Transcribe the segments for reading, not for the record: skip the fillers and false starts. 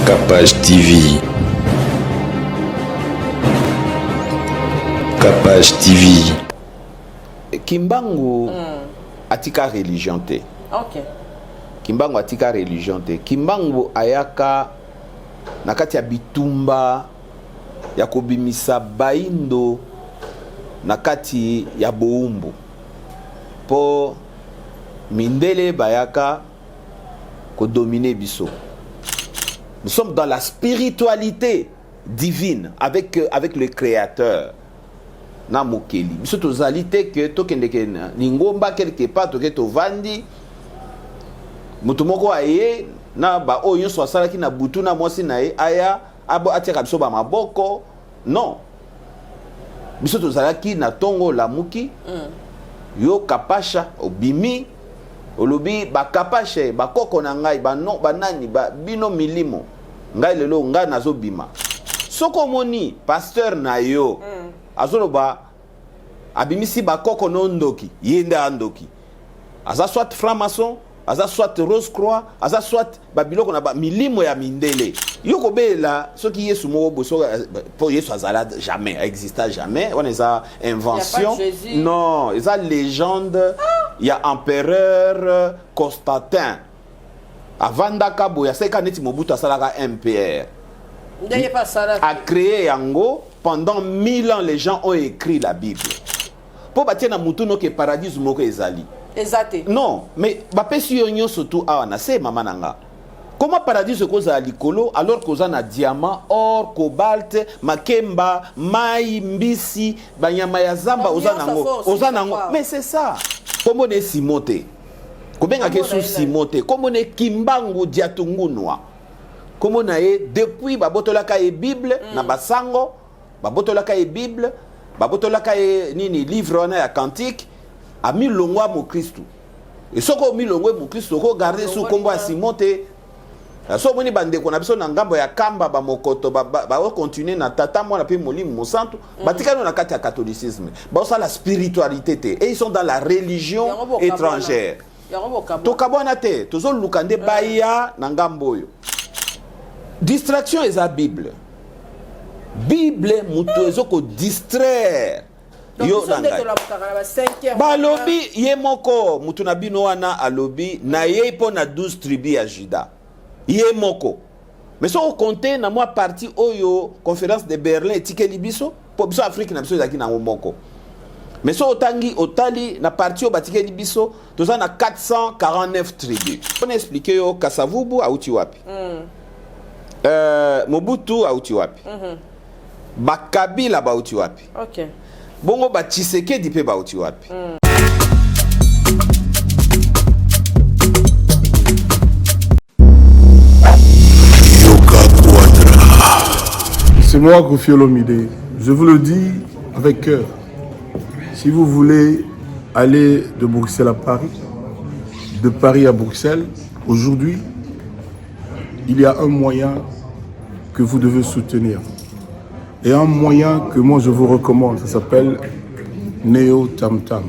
Capage TV. Capage TV. Kimbangu atika religion te. Kimbangu atika religion te. Kimbangu ayaka na kati ya bitumba ya kobimisa baindo na kati ya bowumbu po mindele bayaka ko dominer biso. Nous sommes dans la spiritualité divine avec le créateur na mokeli. Biso tozali te ke tokendeke na lingomba quelque part, toke tovandi, moto moko aye na ba oyo nyonso asalaki na butu na mwasi na ye, aya atiaka biso ba maboko. Non, biso tozalaki na ntongo olamuki, yo kapasha obimi, olobi bakapashe bakoko na ngai, bano, banani ba, bino milimo ngai, lelo ngai nazobima. Soki omoni pasteur na yo azoloba abimisi bakoko no ndoki, ye nde andoki. Aza soit franc-maçon, aza soit rose croix, aza soit babiloko na ba milimo ya mindele. Yo kobelela soki Yesu moko boye, soki po Yesu azala jamais, exista jamais, wana eza invention. Jésus. Non, eza légende ya empereur Constantin. Avandaka boye, asalika neti Mobutu asalaka MPR. Ndenge mpe asalaki. A créé yango pendant 1000 ans. Les gens ont écrit la Bible mpo batie na mutu noke paradis moko ezali. Eza te. Non, mais bapesi yo nyonso tu awa na se. Mama na nga, comment paradis ekozala likolo alors koza na diamant, or, cobalt, makemba, mai, mbisi, banyama ya zamba? Donc, oza nyonso nango fo oza osilisa nango. kwa. Mais c'est ça, kombo na Simon te, kobengaka Kombo na esu ye Simon te, kombo na ye Kimbangu Diatungunwa. Kombo na ye depuis babotolaka ye Bible na basango, babotolaka ye Bible, babotolaka ye nini, livre wana ya cantique, amilongwa mokristu. E soki omilongwe mokristu, okogarde su kombo ya Simon te. So omoni bandeko na biso na ngambo ya Kamba, bamokoto, baokontinue na Tata, Mwana mpe Molimo Mosantu, batikali na kati ya catholicisme, baosala spiritualité te et ils sont dans la religion Yango bokabwana. étrangère. Yango bokabwana. Tokabwana te, tozoluka nde baya na ngambo oyo. Distraction eza Bible. Bible moto ezokodistraire Donc, yo biso na nde ngai. Tolamukaka na ba 5 heures. Balobi ye moko mutu na bino wana alobi na ye mpo na 12 tribu ya Juda ye moko. Mais soki okonte na mwa parti oyo Conférence de Berlin etikeli biso, mpo biso Afrique na biso ezalaki nango moko, mais soki otangi, otali na parti oyo batikeli biso, toza na 449 tribu. Mpona expliquer yo, Kasavubu auti wapi? Mobutu auti wapi? Bakabila bauti wapi? Bongo batshisekedi mpe bauti wapi? Yoka Quadra. C'est moi, Koffi Olomide. Je vous le dis avec cœur. Si vous voulez aller de Bruxelles à Paris, de Paris à Bruxelles, aujourd'hui, il y a un moyen que vous devez soutenir. Et un moyen que moi je vous recommande, ça s'appelle Neo Tam Tam.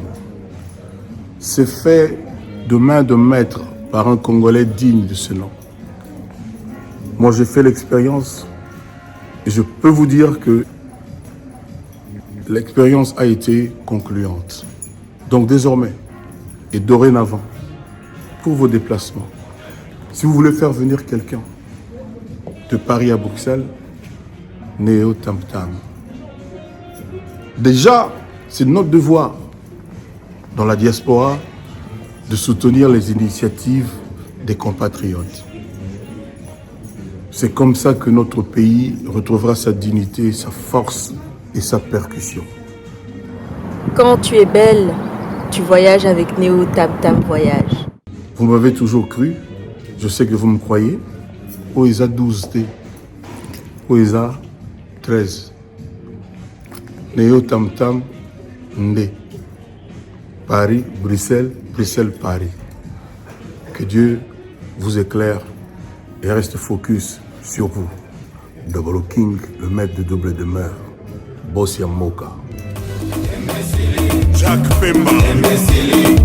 C'est fait de main de maître par un Congolais digne de ce nom. Moi, j'ai fait l'expérience et je peux vous dire que l'expérience a été concluante. Donc désormais et dorénavant, pour vos déplacements, si vous voulez faire venir quelqu'un de Paris à Bruxelles, Néo Tam Tam. Déjà, c'est notre devoir dans la diaspora de soutenir les initiatives des compatriotes. C'est comme ça que notre pays retrouvera sa dignité, sa force et sa percussion. Quand tu es belle, tu voyages avec Néo Tam Tam Voyage. Vous m'avez toujours cru, je sais que vous me croyez. Oyo eza 12 te, oyo eza 13. Neo Tam Tam nde. Paris, Bruxelles, Bruxelles, Paris. Que Dieu vous éclaire et reste focus sur vous. Double King, le maître de double demeure. Bossia Moka. Jacques Pemba,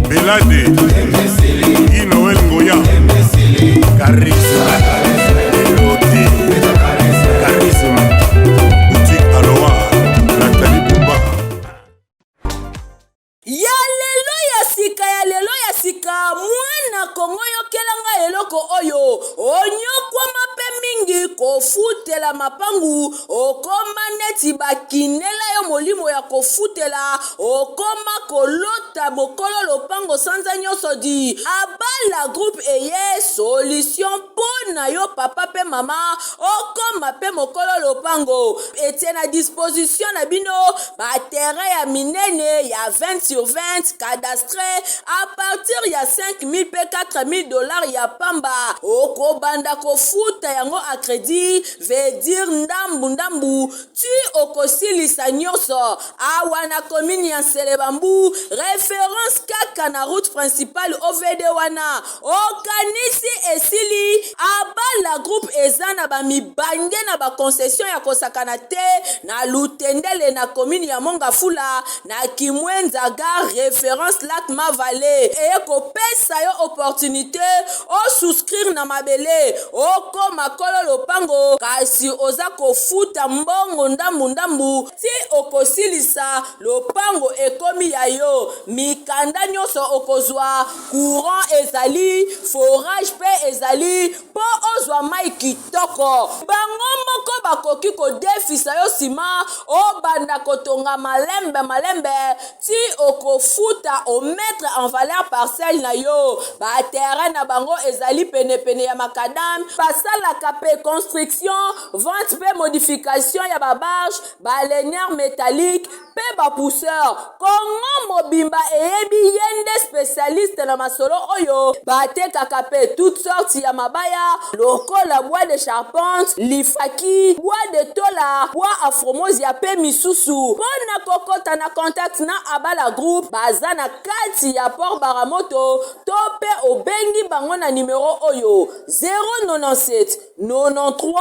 Belade, Guy Noël Ngoya, Charisme, Elote. kofutela mapangu, okoma neti bakinela yo molimo ya kofutela, okoma kolota mokolo lopango sanza nyonso di Abala Group eye solution po na yo papa pe mama okoma pe mokolo lopango. Etie na disposition na bino ba terrain ya minene ya 20 sur 20 cadastre à partir ya 5000 pe 4000 dollars ya pamba. Okobanda kofuta yango à credit, veut dire ndambu ndambu ti okosilisa nyonso. Awa na commune ya Nsele Bambu, reference kaka na route principale OVD wana. Okanisi esili? Abala Group eza na ba mibange na ba concession ya kosakana te na Lutendele na commune ya Mont-Ngafula na Kimwenza gare reference lac Mavale eye kopesa yo opportunite o souscrire na mabele okoma kolo lopango kasi oza kofuta mbongo ndambu ndambu ti okosilisa lopango ekomi ya yo mikanda nionso okozua Courant ezali, forage pe ezali po ozwa mayi kitoko. Bango moko bakoki kodefisa yo sima obanda kotonga malembe malembe ti okofuta o mettre en valeur parcelle na yo. Ba terrain na bango ezali pene pene ya macadam. Basalaka pe construction, vente pe modification ya ba barges, ba lanières metalliques pe ba pousseur. Congo mobimba eyebi ye nde specialiste na masolo oyo. Batekaka pe toute sorte ya mabaya lokola bois de charpente, lifaki, bois de tola, bois afromosia pe misusu. Po na kokota na contact na Abala Group baza na kati ya Port Baramoto to pe obengi bango na numero oyo 097 93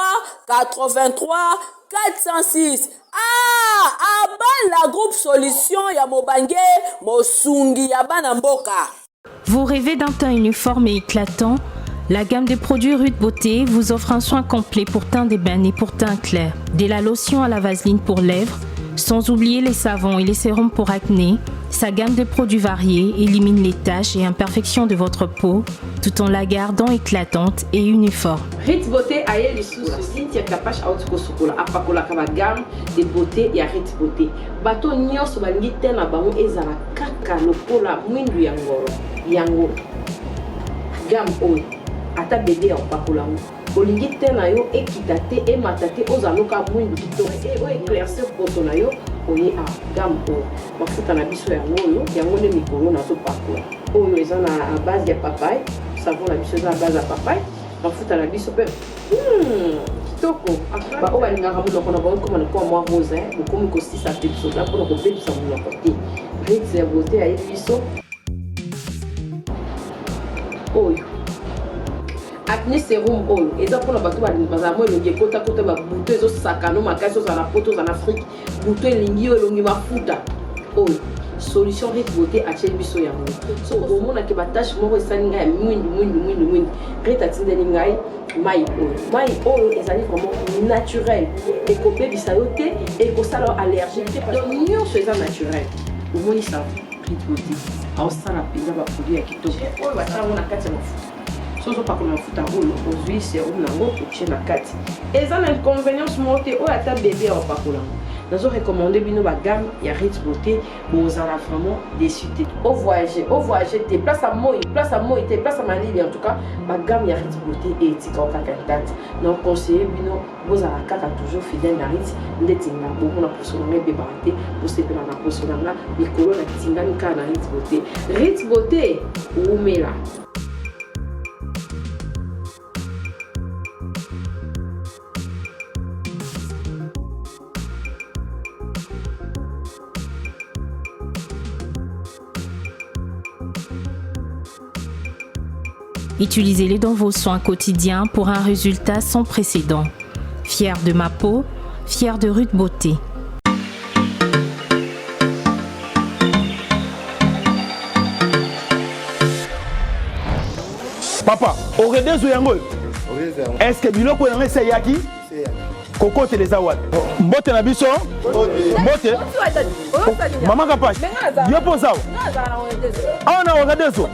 83 406. Ah abala groupe solution ya mobange mosungi ya bana mboka. Vous rêvez d'un teint uniforme et éclatant? La gamme de produits Ruth Beauté vous offre un soin complet pour teint d'ébène et pour teint clair. De la lotion à la vaseline pour lèvres, sans oublier les savons et les sérums pour acné, sa gamme de produits variés élimine les taches et imperfections de votre peau tout en la gardant éclatante et uniforme. Ritz Beauté aye lisusu Cynthia Kapash awuti kosukola apakolaka ba gamme de beauté ya Ritz Beauté. Bato nyonso balingi teint na bango ezala kaka lokola mwindu ya ngolo. Yango gamme oyo ata bebe ya kopakola yango olingi teint na yo ekita te emata te ozala loka mwindu kitoko e oyo eclaircir poso na yo oye awa gamme oyo mafuta na biso yango oyo yango nde mikolo nazopakola oyo eza na base ya papaye savon na biso eza na base ya papaye mafuta na biso mpe kitoko baoyo balingaka monoko na bango ekoma lokola mwa rose bokomi kosisa pepsoda mpona kobebisa monoko te ritz ya beauté ayebi biso oyo acne serum oyo eza mpona bato bazala mwa elongi ekotakota babuto ezosakano makasi ozala na poto ozala na afrike buto elingi yo elongi mafuta oyo solution Rit Beauté atieli biso yango so omonake batache moko esali ngai ya mwindu mwindu mwindu mwindu Rit atindeli ngai mai oyo mai oyo ezali vraiment naturel ekobebisa yo te ekosala yo allergique te donc nyonso eza naturel omoni sa Rit Beauté aosala mpenza baproduit ya kitoko oyo batia yango na kati ya mafuta so ozopakola mafuta oyo ozwi serum na yango otie na kati eza na inconvenience moko te oyo ata bebe ya opakola yango nazo recommande bino ba gamme ya Ritz Beauté bozala vraiment déçu te o voyager o voyager te place ya moi place ya moi te place ya malili en tout cas ba gamme ya Ritz Beauté etika kaka intact na conseiller bino bozala kaka toujours fidèle na Ritz ndeti nga bomona poso na nga ebebaka te bosepela na poso na nga mikolo na tingami kaka na Ritz Beauté Ritz Beauté wumela. Utilisez-les dans vos soins quotidiens pour un résultat sans précédent. Fier de ma peau, fier de Ruth Beauté. Papa, oredezo yango oyo? Est-ce que biloko yango esi eyaki? Kokotela eza wapi? Mbote na biso. Mbote. Mama Kapash. Yo mpo oza awa? Awa na Wagadezo.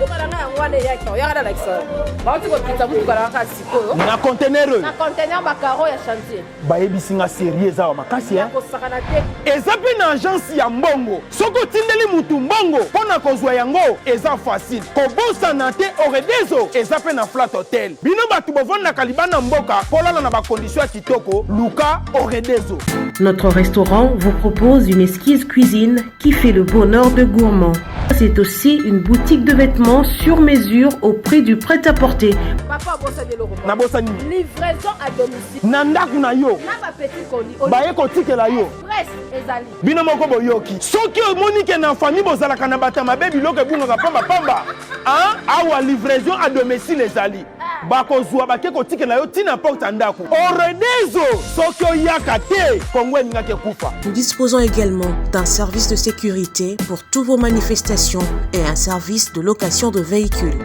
Na conteneur oyo. Na conteneur ba carreaux ya chantier. Bayebisi nga serie eza awa makasi hein. Kosakana te. Eza mpe na agence ya mbongo. Soki otindeli mutu mbongo mpo na kozwa yango eza facile. Kobosana te Oredezo eza mpe na Flat Hotel. Bino batu bovandaka libanda mboka polala na ba conditions ya kitoko luka Oredezo. Notre restaurant vous propose une esquisse cuisine qui fait le bonheur de gourmands. C'est aussi une boutique de vêtements sur mesure au prix du prêt-à-porter. Papa obosani eloko moko. Nabosani nini? Livraison à domicile. Na ndako na yo. Na ba petits colis. Baye kotikela yo. Express ezali. Bino moko boyoki. Soki omoni ke na famille bozalaka na bato ya mabe biloko ebungaka pamba pamba, hein? Awa livraison à domicile ezali. Bakozua bake kotikela yo ti na porte ya ndako. Oredezo soki oyaka te Congo elingaki ekufa. Nous disposons également d'un service de sécurité pour toutes vos manifestations et un service de location de véhicules.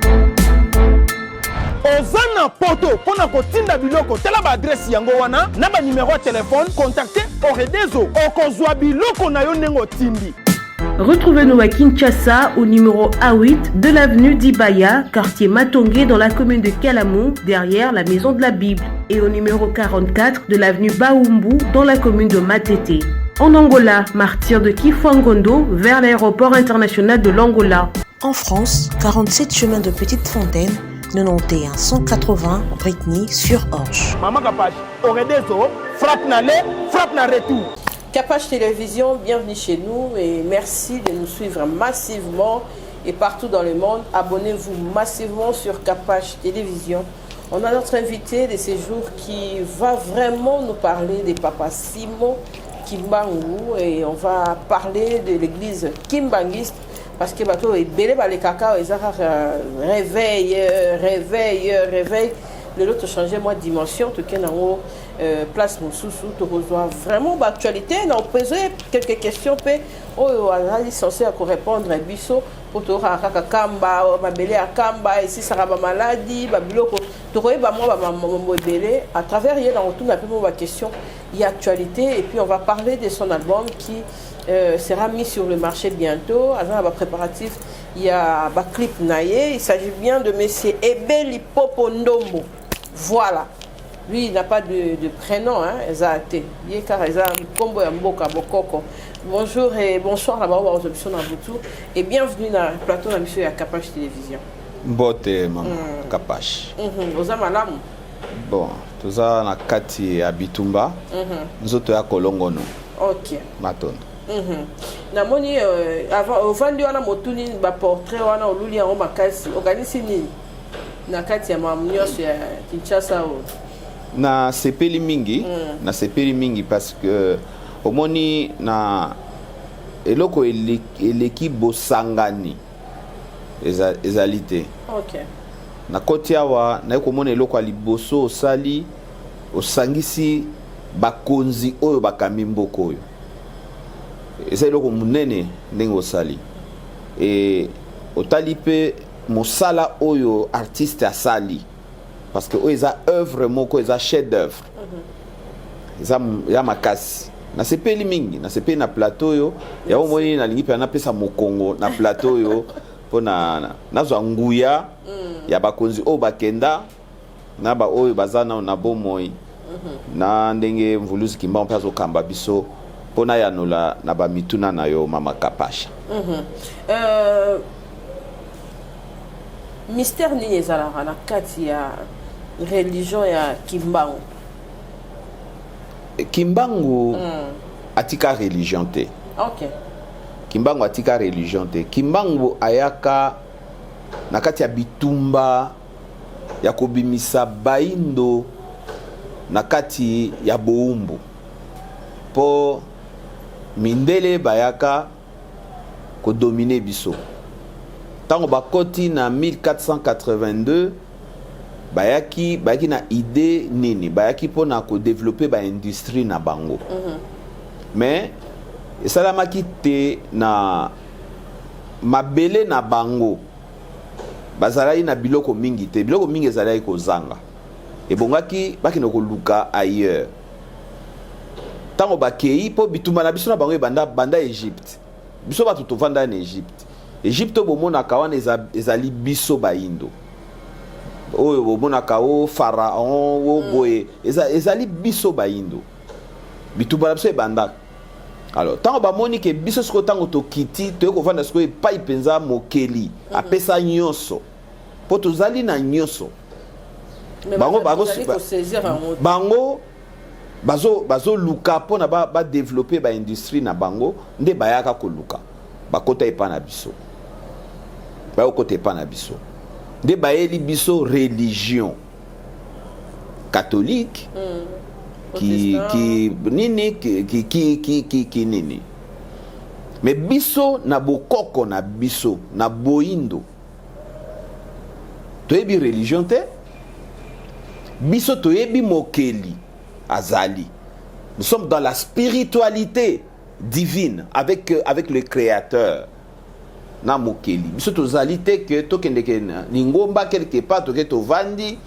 Oza na poto mpo na kotinda biloko, tala ba adresse yango wana na ba numero ya telephone, contacte Oredezo okozua biloko na yo ndenge otindi. Retrouvez-nous à Kinshasa au numéro A8 de l'avenue Dibaya, quartier Matongué dans la commune de Kalamu, derrière la maison de la Bible, et au numéro 44 de l'avenue Baumbu dans la commune de Matete. En Angola, martyr de Kifuangondo vers l'aéroport international de l'Angola. En France, 47 chemin de Petite Fontaine, 91 180 Brittany sur Orge. Maman Kapash, Oredezo, frappe na aller, frappe na retour. Kapash Télévision, bienvenue chez nous et merci de nous suivre massivement et partout dans le monde. Abonnez-vous massivement sur Kapash Télévision. On a notre invité de ce jour qui va vraiment nous parler des Papa Simon Kimbangu et on va parler de l'église kimbanguiste parce que bato ebele balekaka eza kaka réveil réveil réveil lelo tochange mwa dimension tokende yango euh, place mosusu tokozwa vraiment baactualité na opose quelques questions mpe oyo azali censé ya korépondre biso mpo toyokaka kaka kamba mabele ya kamba esisaka bamaladi babiloko tokoyeba mwa bamambo ebele à travers ye na kotuna mpe mwa baquestion ya actualité et puis on va parler de son album qui euh, sera mis sur le marché bientôt aza na bapréparatif ya baclip na ye il s'agit bien de monsieur Ebeli Popo Ndombo voilà lui il n'a pas de, de prénom hein eza te ye kaka eza nkombo ya mboka bokoko bonjour et bonsoir na bango bakozwa biso na butu et bienvenue na plateau na biso ya Kapash Télévision Mbote mama mm. Kapash. Mm -hmm. Oza malamu? Bon, toza na kati ya bitumba. Mm -hmm. Nzoto ya kolongono. Ok. Matondo. Mm -hmm. Namoni euh, avant ovandi wana motuni ba portrait wana oluli yango makasi okanisi nini na kati ya makambo nyonso ya Kinshasa oyo? Nasepeli mingi mm. Nasepeli mingi parce que omoni na eloko eleki bosangani eza, ezali te okay. Nakoti awa naye komona eloko ya liboso osali, osangisi bakonzi oyo bakambi mboka oyo. Eza eloko monene ndenge osali e, otali mpe mosala oyo artiste asali parce que oyo eza œuvre moko eza chef d'œuvre eza ya makasi. Nasepeli mingi, nasepeli na plateau oyo yango omoni nalingi mpe napesa mokongo na plateau oyo mpo na nazwa nguya ya bakonzi oyo bakenda na baoyo baza nano na bomoi na ndenge Mvuluzi Kimbangu mpe azokamba biso mpo nayanola na bamituna na yo mama Kapasha. Mm -hmm. euh, mystère nini ezalaka na kati ya religion ya Kimbangu? Kimbangu mm. atika religion te. Okay. Kimbangu atika religion te. Kimbangu ayaka na kati ya bitumba ya kobimisa baindo na kati ya bowumbu mpo mindele bayaka kodomine biso. Ntango bakoti na 1482 bayaki bayaki na idée nini? Bayaki mpona kodevelope baindustrie na bango. mm -hmm. Mais esalamaki te na mabele na bango bazalaki na biloko mingi te, biloko mingi ezalaki kozanga, ebongaki bakende koluka ailleurs. Ntango bakei, mpo bitumba na biso na bango ebanda banda Egypte. Biso bato tovanda na Egypte. Egypte oyo bomonaka wana ezali biso bayindo. Oyo bomonaka o Pharaon o boye, ezali biso bayindo. Bitumba na biso ebandaka. Alors, ntango bamoni ke biso sikoyo ntango tokiti, toye kovanda sikoyo epai mpenza mokeli apesa nyonso. Mpo tozali na nyonso. Bango bango bazoluka mpona badeveloppe baindustrie na bango, nde bayaka koluka bakota epa na biso, bayokota epa na biso nde bayeli biso religion catholique, ki nini, ki, ki, ki, ki, ki, ki nini. Mais biso na bokoko na biso na boyindo toyebi religion te, biso toyebi mokeli azali. Nous sommes dans la spiritualité divine avec le créateur na mokeli. Biso tozali te ke tokendeke na lingomba quelque part, toke tovandi,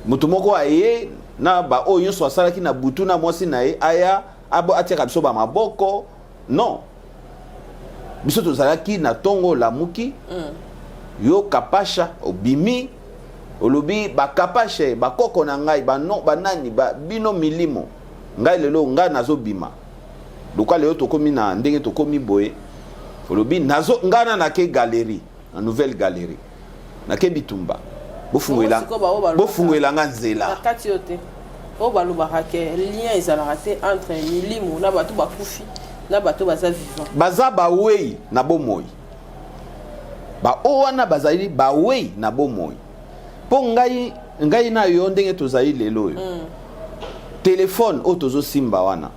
moto moko aye na baoyo nyonso asalaki na butu na mwasi na ye, aya atiaka biso bamaboko. Non, biso tozalaki na ntongo olamuki, yo Kapasha obimi, olobi bakapashe bakoko na ngai bano banani ba, bino milimo ngai lelo ngai nazobima lokola lelo tokomi na ndenge tokomi boye. Olobi nazo ngai na nake galerie na nouvelle galerie, nake bitumba, bofungolela Sikoyo bao balobaka- bofungolela nga nzela. Na kati oyo te, oyo balobaka ke lien ezalaka te entre milimo na bato bakufi na bato baza vivant. Baza bawei na bomoi, baoyo wana bazali bawei na bomoi. Mpo ngai na yo ndenge tozali lelo oyo, telefone oyo tozosimba wana,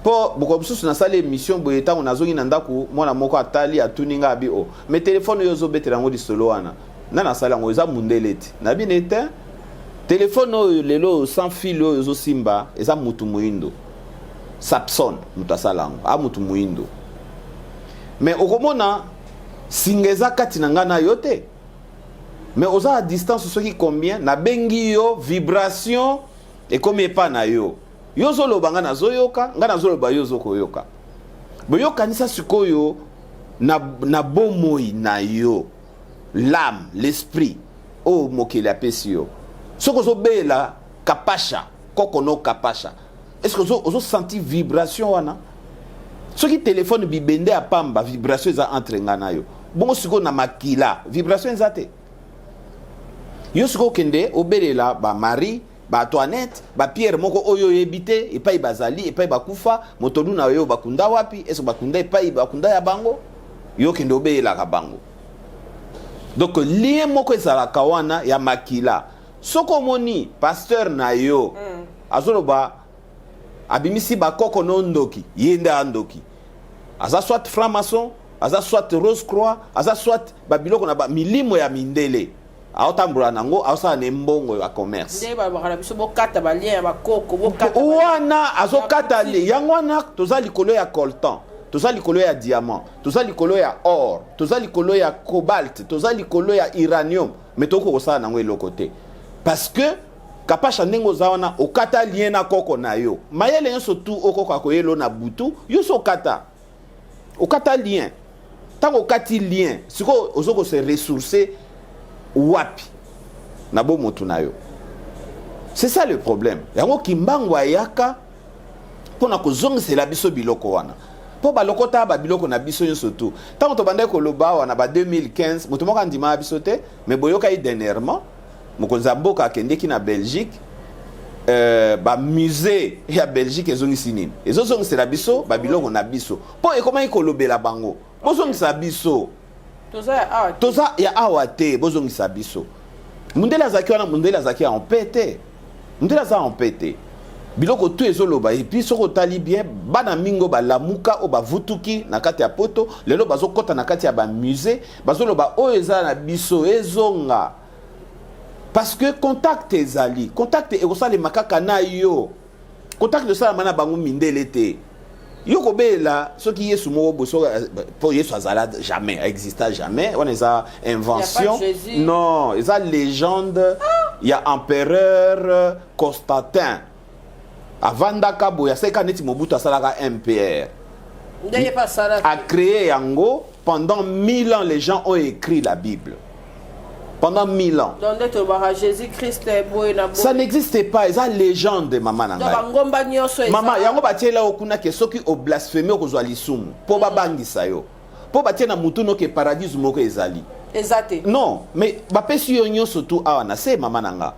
mpo mokolo mosusu nasali émission boye, ntango nazongi na ndako, mwana moko atali, atuni ngai, abi: "O mais telefone oyo ozobetela yango lisolo wana, nani asali yango? Eza mundele ti?" Nabi ne te, telefone oyo lelo sans fil oyo ozosimba eza mutu moyindo, Samsung, moto asala yango a mutu moyindo. Mais okomona singa eza kati na ngai na yo te, mais oza à distance soki combien, nabengi yo, vibration ekomi epa na yo, yo ozoloba, ngai nazoyoka, ngai nazoloba, yo ozokoyoka. Boyokanisa sikoyo na bomoi na yo, l'âme, l'esprit oyo mokili apesi yo. Soki ozobela Kapasha, kokono Kapasha, est ce que ozosentir vibration wana? Soki telefone bibende ya pamba, vibration eza entre ngai na yo. Bongo sikoyo na makila vibration eza te? Yo sikoyo okende obelela bamarie, baantoinette, bapierre moko oyo oyebi te epai bazali, epai bakufa, motolu na yo bakunda wapi, est-ce bakunda epai bakunda ya bango, yo okende obeyelaka bango. Donc lien moko ezalaka wana ya makila. Soki omoni pasteur na yo azoloba abimisi bakoko no ndoki, ye nde andoki, aza soit franc maçon, aza soit rose croix, aza soit babiloko na milimo ya mindele aotambola nango, aosala na mbongo ya commerce. Nde balobaka na biso bokata balien ya bakoko, bokata. Wana azokata yango wana. Toza likolo ya coltan, toza likolo ya diamant, toza likolo ya or, toza likolo ya cobalt, toza likolo ya uranium, mais tokoki kosala nango eloko te parce que Kapasha, ndenge oza wana, okata lien na koko na yo. Mayele nyonso tu okoka koyelo na butu, yo so okata lien. Ntango okati lien, sikoyo ozo kose ressourcer wapi na bomotu na yo? C'est ça le problème. Yango Kimbangu ayaka mpona kozongisela biso biloko wana, mpo balokota babiloko na biso nyonso tu. Ntango tobandaki koloba awa na ba 2015, moto moko andimaka biso te. Mais boyokaki dernièrement mokonzi ya mboka akendeki na Belgique, bamusée ya Belgique ezongisi nini? Ezozongisela biso babiloko na biso, mpo ekomaki kolobela bango: "Bozongisa biso." Toza ya awa te. Toza ya awa te, bozongisa biso. Mundele azalaki wana, mundele azalaki en paix te, mundele aza en paix te. Biloko tu ezoloba. Et puis soki otali bien, bana mingi oyo balamuka, oyo bavutuki na kati ya poto, lelo bazokɔta na kati ya bamusée, bazoloba oyo eza na biso ezonga, parce que contact ezali. Contact ekosalema kaka na yo, contact esalama na bango mindele te. Yo kobelela soki Yesu moko boye, soki mpo Yesu azala jamais, exista jamais, wana eza invention. Jésus. Non, eza légende ya empereur Constantin. Avandaka boye asalika neti Mobutu asalaka MPR. Ndenge pa sala. A créé yango pendant 1000 ans les gens ont écrit la Bible. Pendant 1000 ans. Donc nde tolobaka Jésus Christ boye na boye. Ça n'existe pas, eza légende mama na Donc ngai. bangomba nyonso eza. Mama yango batiela yo kuna ke soki o blasphème okozwa lisumu mpo babangisa yo. Mpo batie na mutu no ke paradis moko ezali. Eza te. Non, mais bapesi yo nyonso tu awa na se mama na nga.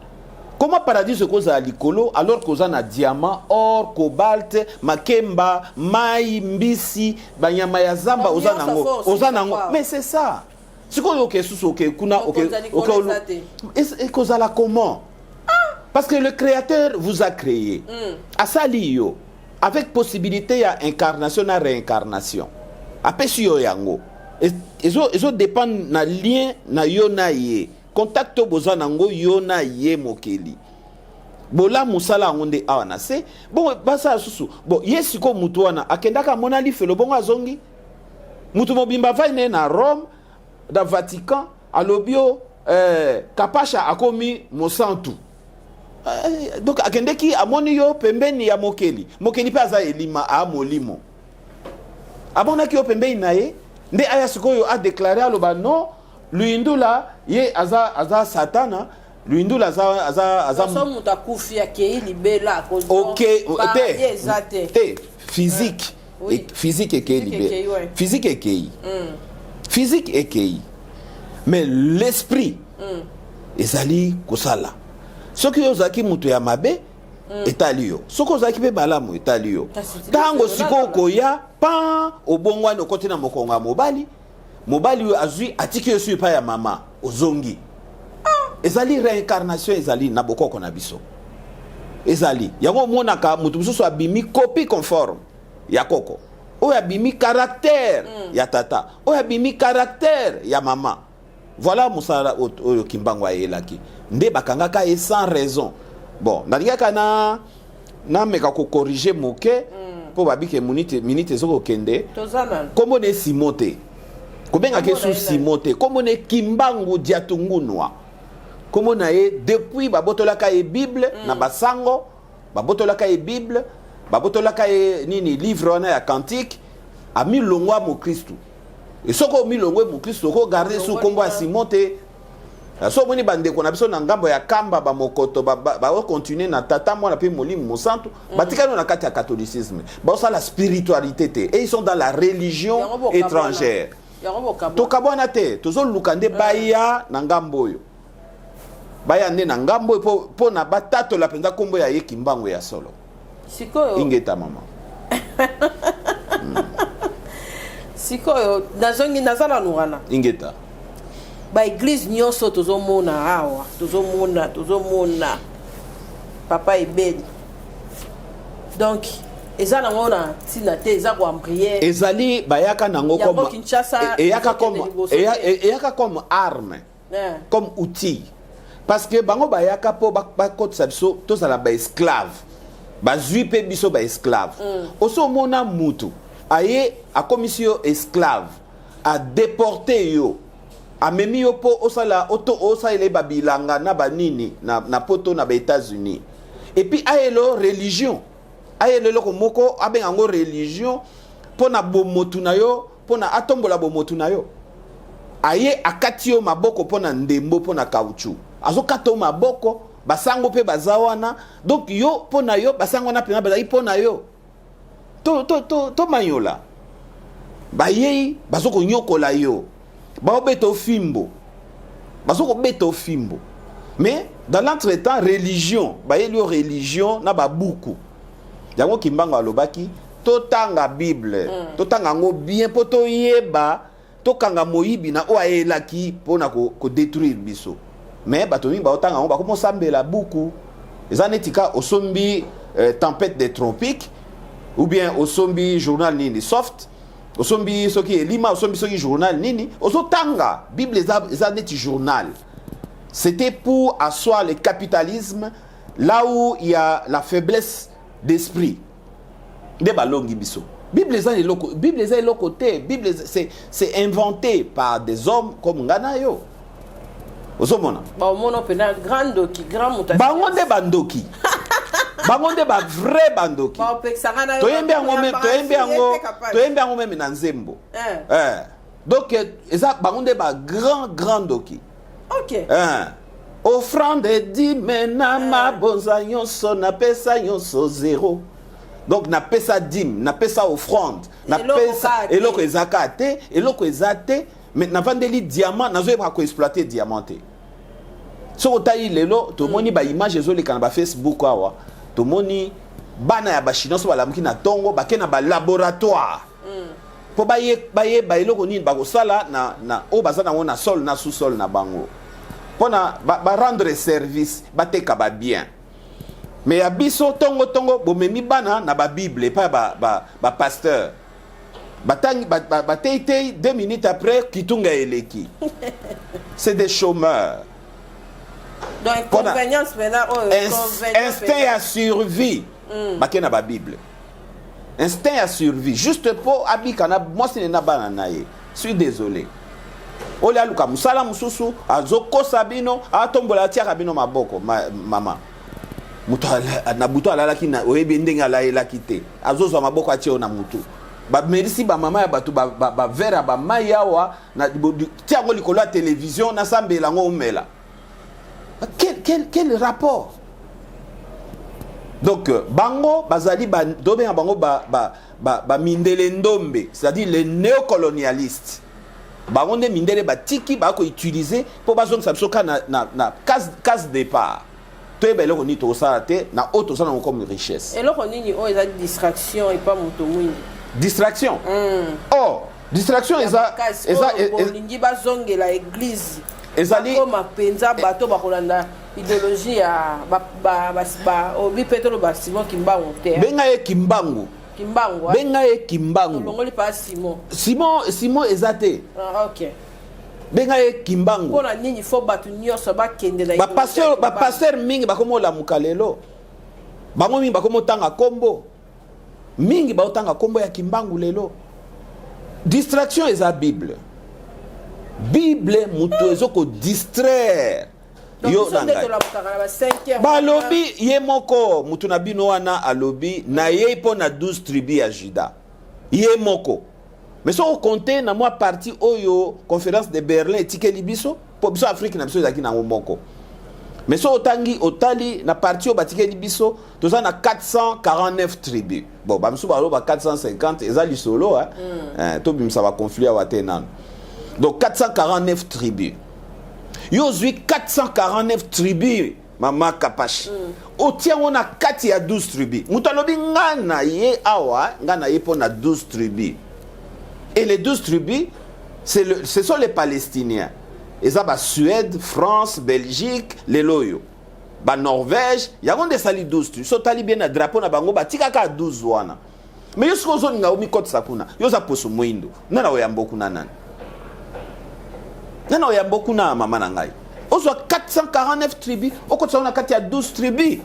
Comment paradis ekozala likolo alors koza na diamant, or, cobalt, makemba, mai, mbisi, banyama ya zamba Donc, oza nyonso nango, fo oza osika nango. kwa. Mais c'est ça. Sikoyo oke susu oke kuna oke Okonza likolo oke eza te. ekozala comment? Parce que le créateur vous a créé. Asali yo avec possibilité ya incarnation na réincarnation. Apesi yo yango. Ezo ezo dépendre na lien na yo na ye. Contact oyo boza nango yo na ye mokeli. Bolamu mosala yango nde awa na se. Bon basala susu. Bon ye siko mutu wana akendaka amona lifelo bongo azongi. Mutu mobimba avai na ye na Rome, na Vatican, alobi yo Kapasha akomi mosantu. Donc akendeki amoni yo pembeni ya mokeli. Mokeli pe aza elima a molimo. Amonaki yo pembeni na ye nde aya sikoyo a déclarer aloba non Luyindula ye aza aza satana Luyindula aza aza aza So moto akufi akei libela akozwa OK paradis te eza te. te physique Oui. Physique ekei Physique libela ekei, ouais. physique ekei physique ekei mais l'esprit ezali kosala soki yo ozalaki moto ya mabe etali yo soki ozalaki mpe malamu etali yo Kasi ntango ti- sikoyo okoya pan obongwani okoti na mokongo ya mobali mobali oyo azwi atiki yo su epai ya mama ozongi ezali réincarnation ezali na bokoko na biso ezali yango omonaka moto mosusu abimi copie conforme ya koko oyo abimi caractère ya tata oyo abimi caractère ya mama voilà mosala oyo Kimbangu ayelaki nde bakangaka ye sans raison bon nalingaka na nameka kocorriger moke mpo babike minute minute ezokokende Toza nanu. kombo na ye Simon te kobengaka ye Kombo na su ye nani? Simon te kombo na ye Kimbangu Diatungunwa kombo na ye depuis babotolaka ye Bible na basango babotolaka ye Bible babotolaka ye nini livre wana ya cantique amilongwa mokristu e soki omilongwe mokristu okogarde su kombo ya Simon te so omoni bandeko na biso na ngambo ya kamba bamokoto baokontinue na tata mwana mpe molimo mosantu batikali na kati ya catholicisme baosala spiritualité te et ils sont dans la religion Yango bokabwana. étrangère Yango bokabwana. tokabwana te tozoluka nde baya na ngambo oyo baya nde na ngambo oyo mpo na batatola mpenza nkombo ya ye Kimbangu ya solo Sikoyo ingeta mama sikoyo nazongi naza nanu wana ingeta baeglise nyonso tozomona awa tozomona tozomona papa ebeli donc eza nango na ntina te eza koambriere ezali bayaka nango Yango comme Kinshasa eyaka ezokende comme liboso te. eyaka comme arme comme outil parce que bango bayaka mpo bakotisa biso tozala baesclave bazwi mpe biso baesclave oso omona mutu aye akomisi yo esclave adeporte yo amemi yo mpo osala oto osalela ye babilanga na banini na poto na baétats-unis et puis ayelo religion ayelo eloko moko abenga yango religion mpo na bomotu na yo mpo na atombola bomotu na yo aye akati yo maboko mpo na ndembo mpo na caoutchouc azokata yo maboko basango mpe baza wana donc yo mpo na yo basango wana mpena bazali mpo na yo tomanyola to, to, bayei bazokonyokola yo baobeta ofimbo bazokobeta ofimbo mais dans l'entretemps religion bayeli yo religion na babuku yango Kimbangu alobaki totanga Bible totanga yango bien mpo toyeba tokanga moyibi na oyo ayelaki mpona kodétruire biso mais bato mingi baotanga yango bakomosambela buku eza neti ka osombi tempête des tropiques ou bien osombi journal nini soft osombi soki elima osombi soki journal nini ozotanga Bible eza neti journal c'était pour asseoir le capitalisme là où il y a la faiblesse d'esprit nde balongi biso Bible eza eloko Bible eza eloko te Bible c'est inventé par des hommes comme nga na yo ozomona baomona mpena grand ndoki grand moto bango nde bandoki. Bango nde ba vrai bandoki. Toyembi yango meme, toyembi yango, toyembi yango meme na nzembo. Eh. eh. Donc eza bango nde ba grand grand ndoki. OK. Eh. Offrande dime na eh. mabonza nyonso napesa nyonso zero. Donc napesa dime, napesa offrande, napesa eloko eza ka te, eloko eza te, mais navandeli diamant, nazoyeba ko exploiter diamant te. Soki otali lelo tomoni ba image ezoleka na ba Facebook awa, tomoni bana ya ba chinois so balamuki na tongo bake na ba laboratoire mpo bayeba eloko nini bakosala na, na oyo baza nango na sol na sous sol na bango mpona ba rendre service bateka ba bien. Mais ya biso tongo tongo bomemi bana na ba bible epai ya ba, ba, ba pasteur batangi bateyi 2 minutes après kitunga eleki. C'est des chômeurs. Donc inconvénience maintenant oyo instinct ya survie bake na ba bible. Instinct ya survie juste po abika na mwasi na bana na ye. Suis désolé. Oli aluka mosala mosusu azokosa bino atombola atiaka bino maboko ma, mama moto na butu alalaki na oyebi ndenge alayelaki te azozwa maboko atie yo na mutu bamelisi bamama ya bato bavere ya bamai awa tia yango likolo ya televizio nasambela yango omela. Quel rapport? Donc bango bazali ba, tobenga bango ba, ba, ba, ba mindele ndombe, c'est-à-dire les néocolonialistes. Bango nde mindele batiki ba ko utiliser po bazongisa biso ka na, na, na case, case départ. Toyeba eloko nini tokosala te na oyo tozala nango comme richesse. Eloko nini oyo eza distraction epa moto mwindu? Distraction? Oh, distraction eza eza bolingi bazongela église. Ezali bakoma mpenza bato bakolanda idéologie ya ba, ba, ba, ba, obi pe toloba Simon Kimbangu te. Benga ye Kimbangu. Kimbangu. Benga ye Kimbangu. Tolongoli pa Simon. Simon, Simon eza te. Ah, OK. Benga ye Kimbangu. Mpona nini fo bato nyonso bakende na ba pasteur, ba pasteur mingi bakomi olamuka lelo. Bango mingi bakomi otanga kombo. Mingi baotanga kombo ya Kimbangu lelo. Distraction eza Bible. Bible mutu ezo ko distraire yo na ngai. Balobi ye moko mutu na bino wana alobi na ye mpo na 12 tribus ya Juda. Ye moko. Mais soki okonte na mwa partie oyo conférence de Berlin etikeli biso, po biso Afrique na biso ezalaki nango moko. Mais soki otangi otali na partie oyo batikeli biso, toza na 449 tribus. Bon, ba misusu baloba 450 eza lisolo hein. Eh, tobimisa ba conflit awa te nano. Donc 449 tribus. Yo ozwi 449 tribus mama Kapashi. Otia yango na kati ya 12 tribus. Moto alobi nga na ye awa, nga na ye mpo na 12 tribus. Et les 12 tribus, ce sont les Palestiniens. Eza ba Suède, France, Belgique, lelo oyo. Ba Norvège, yango nde esali 12 tribus. So tali bien na drapeau na bango batikaka 12 wana. Mais yo soki ozolinga omikotisa kuna, yo oza poso moindo. Nana oyambo kuna nani? Nana oyambo kuna mama na ngai. Ozwa 449 tribus, okotisa na kati ya 12 tribus.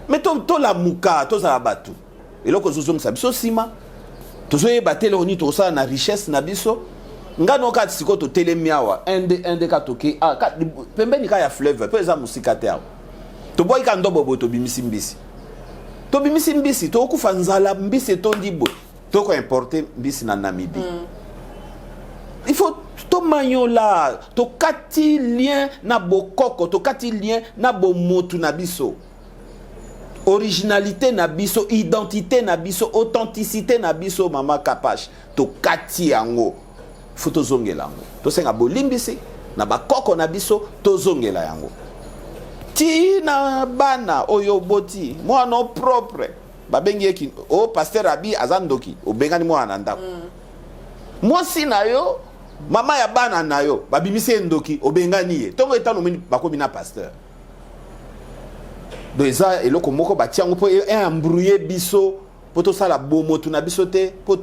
Mais to tolamuka, tozala bato. Eloko ezozongisa biso nsima. Tozoyeba te eloko nini tokosala na richesse na biso. Ngano kati sikoyo totelemi awa, 1 2 1 2 ka toke, ah, ka, pembeni ka ya fleuve, po eza mosika te awa. Tobwaki ka ndobo boye tobimisi mbisi. Tobimisi mbisi, tokokufa nzala, mbisi etondi boye. Toko importer mbisi na Namibie. Il faut tomanyola, tokati lien na bokoko, tokati lien na bomotu na biso. Originalité na biso, identité na biso, authenticité na biso, mama Kapash, tokati yango. Faut tozongela yango. Tosenga bolimbisi na bakoko na biso, tozongela yango. Ti na bana oyo boti, mwana propre, babengi ye ki, oh pasteur Abi aza ndoki, obengani mwana na ndako. Mwasi na yo, mama ya bana na yo, babimisi ye ndoki, obengani ye. Tongo etano omoni bakomi na pasteur. Donc eza eloko moko batia yango mpo e embrouiller biso, mpo tosala bomotu na biso te, mpo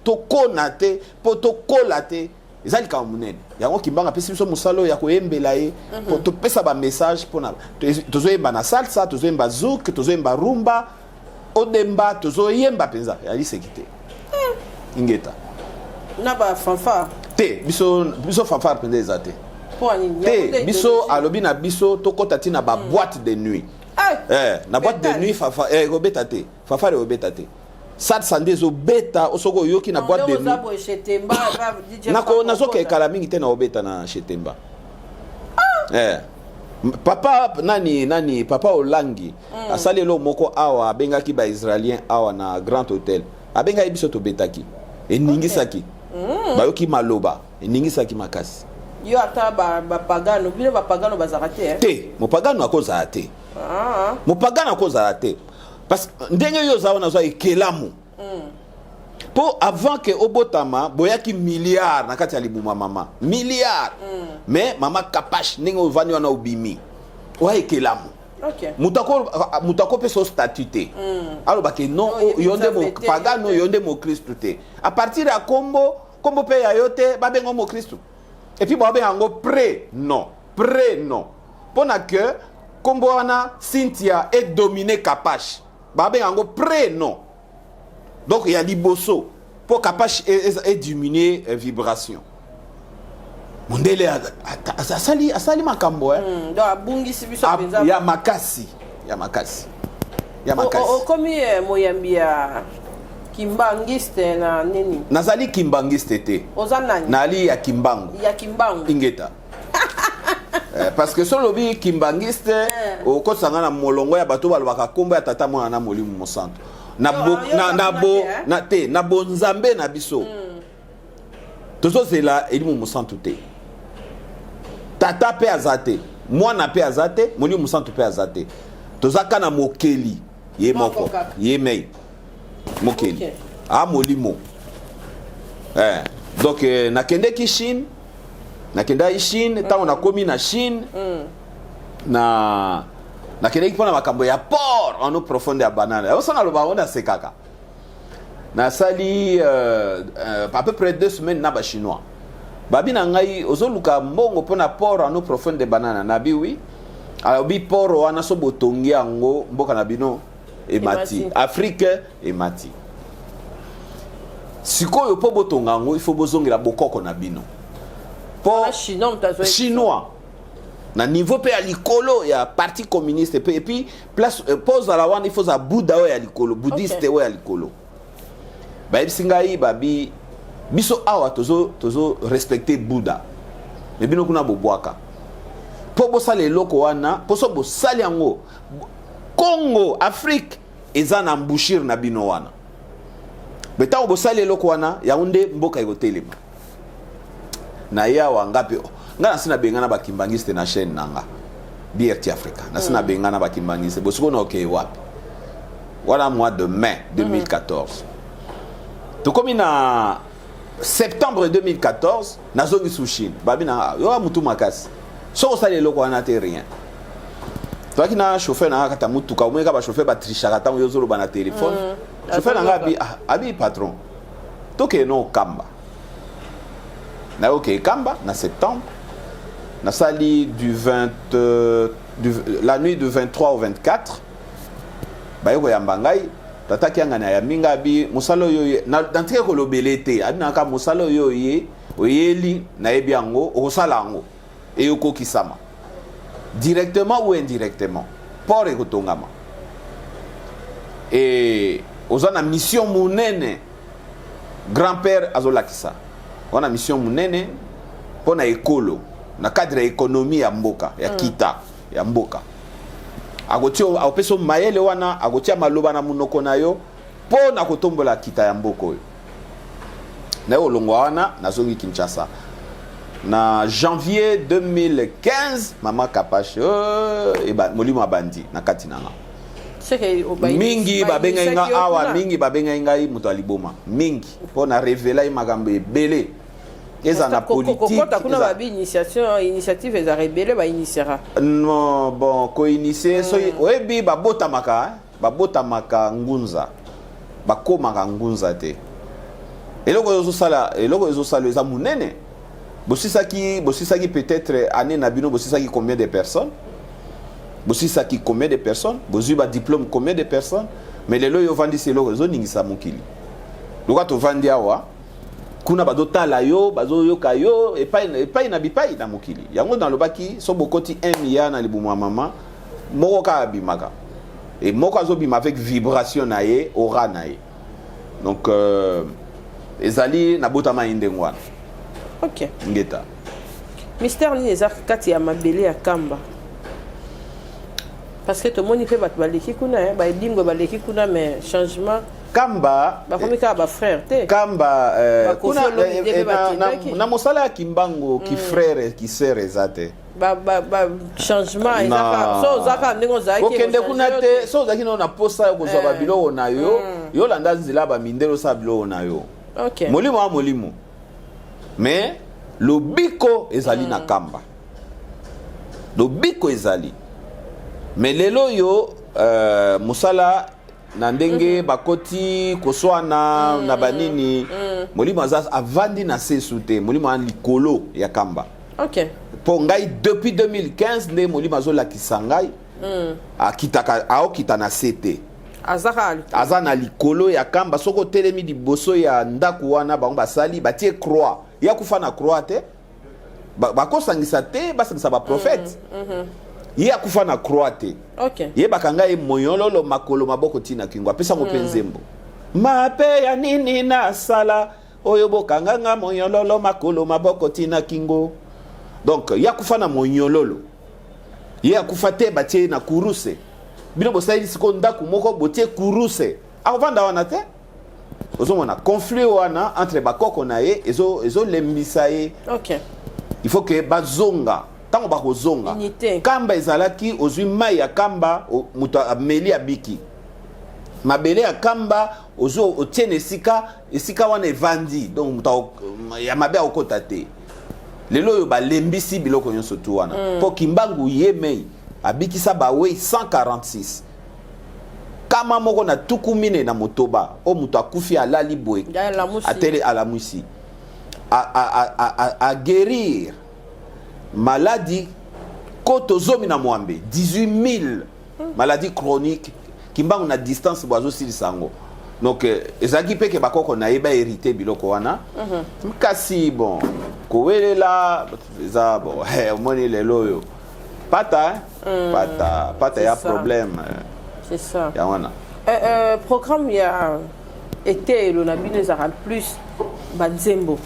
tokona te, mpo tokola te. Eza likambo monene. Yango Kimbangu apesi biso mosala oyo ya koyembela ye, mpo topesa ba message mpona tozoyemba na salsa, tozoyemba zouk, tozoyemba rumba, odemba, tozoyemba mpenza ya liseki te. Ingeta. Na ba fanfare? Te, biso fanfare mpenza eza te. Mpo nini? Te, biso alobi na biso tokota ti na ba boîte de nuit. Eh, na boîte de nuit fafa eh, ekobeta te, fanfare ekobeta te, salsa nde ezobeta. Soki oyoki na boîte de nuit, nazoka ekala mingi te na obeta na Chetemba. Eh. Papa nani nani, papa Olangi asali eloko moko awa, abengaki baisraélien awa na Grand Hôtel, abengaki biso, tobetaki, eningisaki. Bayoki maloba, eningisaki makasi. Yo ata bapagano, bino bapagano bazalaka te, eh? Te, mopagano akozala te. Mopagano akozala te, parce que ndenge yo oza wana, ozwa ekelamu mpo avant ke obotama, boyaki milliard na kati ya libuma mama, milliard. Mais mama Kapache, ndenge ovandi wana, obimi oya ekelamu. Moto akopesa yo statut te, alobake non, yo nde mopagano, yo nde mokristu te. À partir ya kombo, kombo mpe ya yo te, babenga mokristu. Et puis babenga yango prénom, prénom mpo na ke kombo wana Cynthia edomine Kapache, babenga yango prénom. Donc ya liboso mpo Kapache ediminue vibration. Mondele asali makambo. Donc abungisi biso mpenza. Ya makasi, ya makasi, ya makasi. Okomi moyambi ya kimbangiste na nini? Nazali kimbangiste te. Oza nani? Nali ya Kimbangu. Ya Kimbangu. Ingeta. Parce que so olobi kimbangiste, okosanga na molongo ya bato balobaka nkombo ya Tata, Mwana na Molimo Mosantu. Na bo, na, bo, na, te, na bonzambe na biso tozozela Elimo Mosantu te. Tata mpe aza te, Mwana mpe aza te, Molimo Mosantu mpe aza te. Toza ka na Mokeli ye moko, ye mei Mokeli. A molimo. Donc nakendeki Chine, nakendaki Chine. Ntango nakomi na Chine, na nakendeki mpona makambo ya port en eau profonde ya Banana. Yango so naloba yango, nasekaka. Nasali à peu près 2 semaines na bachinois. Babi na ngai: "Ozoluka mbongo mpona port en eau profonde de Banana?" Nabi: "Oui." Alobi: "Port wana, so botongi yango, mboka na bino emati, Afrique emati. Sikoyo mpo botonga yango, il faut bozongela bokoko na bino." Mpo chinois na niveau mpe ya likolo ya parti communiste mpe, et puis place mpo ozala wana, il faut ozala bouddha oyo ya likolo, bouddhiste oyo ya likolo. Bayebisi ngai, babi: "Biso awa tozo respecte Bouddha, mais bino kuna bobwaka. Mpo bosala eloko wana, mpo so bosali yango, Congo, Afrique eza na embouchure na bino wana. Mais ntango bosali eloko wana, yango nde mboka ekotelema." Na ye awa, nga mpe, nga nasi nabengana bakimbangiste na chaîne na nga BRT Africa. Nasi nabengana bakimbangiste. Bosiko na okeye wapi wana? Mois de mai 2014, tokomi na septembre 2014, nazongi su Chine. Babi na yo: "Mutu makasi, soki osali eloko wana te, rien." Toyaki na chauffeur na nga kata mutuka. Omoni kaka bachauffeur batrichaka ntango yo ozoloba na telefone. Chauffeur na nga abi: "Ah," abi: "Patron, tokende no Kamba." Naye okeye Kamba na septembre. Nasali du 20, la nuit du 23 au 24. Baye koyamba ngai. Tata Kiangani ayambi ngai, abi: "Mosala oyo nantike kolobele te." Abi naka: "Mosala oyo oye oyeli, nayebi yango, okosala yango, eyokokisama directement ou indirectement. Port ekotongama e oza na mission monene." Grand-père azolakisa wana mission monene mpo na ekolo, na cadre ya économie ya mboka, ya kita ya mboka. Akotia, akopesa mayele wana, akotia maloba na monoko na yo mpo na kotombola kita ya mboka oyo. Naye kolongwa wana, nazongi Kinshasa na janvier 2015. Mama Kapache, molimo abandi na kati na nga. Mingi babengai nga awa, mingi babengai ngai moto ya liboma, mingi mpo na révéler ye makambo ebele eza na politique. Kuna babi initiation, initiative ezaka ebele, bainitiera. Non, bon, koinitie, soki oyebi, babotamaka, babotamaka ngunza, bakomaka ngunza te. Eloko oyo ozosala, eloko oyo ezosala eza monene. Bosisaki, bosisaki peut-être année na bino, bosisaki combien de personnes? Bosisaki combien de personnes? Bozwi badiplôme combien de personnes? Mais lelo oyo ovandisi eloko ezoningisa mokili. Lokola tovandi awa, kuna bazotala yo, bazoyoka yo epai na bipai na mokili. Yango nalobaki, so bokoti 1 milliard na libumu ya mama. Moko kaka abimaka. Et moko azobima avec vibration na ye, aura na ye. Donc euh, ezali nabotama ye ndenge wana. Ok. Ngeta. Mystère nini eza kati ya mabele ya Kamba? Parce que tomoni mpe bato baleki kuna, eh, baedingwe baleki kuna mais changement Kamba bakomi kaka ba frère te. Kamba euh, kuna eh, eh, na, na, na mosala ya Kimbangu ki mm. frère ki sœur eza te. Ba ba ba changement eza kaka so oza kaka ndenge ozalaki kokende kuna te so ozalaki nano na posa ya kozwa ba biloko na yo mm. yo landa nzela ba mindele osala biloko na yo. Okay. Molimo ya molimo. Mais lobiko ezali mm. na Kamba. Lobiko ezali. Mais lelo yo euh, mosala na ndenge mm -hmm. bakoti koswana mm -hmm. na banini mm -hmm. molimo aza avandi na sesu te molimo aza likolo ya kamba okay. mpo ngai depuis 2015 nde molimo azolakisa ngai mm. akitaka aokita na se te aza na likolo ya kamba soki otelemi liboso ya ndako wana bango basali batie croix ya kufa na croix te bakosangisa te basangisa baprofete mm, mm -hmm. ye akufa na croix te okay. ye bakanga ye moyololo makolo maboko ntina kingo apesa ngo mpe mm. nzembo mabe ya nini nasala oyo bokanga nga moyololo makolo maboko ntina kingo donc ye akufa na monyololo ye akufa te batie ye na kuruse bino bosaleli sikoyo ndako moko botie kuruse akovanda wana te ozomona conflit wana entre bakoko na ye ezolembisa ezo ye okay. il faut que bazonga ntango bakozonga kamba ezalaki ozwi mai ya kamba moto ameli abiki mabele ya kamba ozwi otie na esika esika wana evandi donc moto ya mabe akokota te lelo oyo balembisi biloko nyonso tu wana mpo mm. kimbangu ye mei abikisa bawei 146 kama moko na 46 oyo moto akufi alali boye atele alamusi a guérir maladie koto 16 18000 maladie chronique kimbangu na distance bo azosilisa yango donc euh, ezalaki mpe ke bakoko na ye bahérite biloko wana mhm. kasi bon kowelela eza bon eh, omoni lelo oyo pata mm. pata pata ya problème c'est ça ya wana euh, euh, programme ya eteyelo na bino ezalaka plus banzembo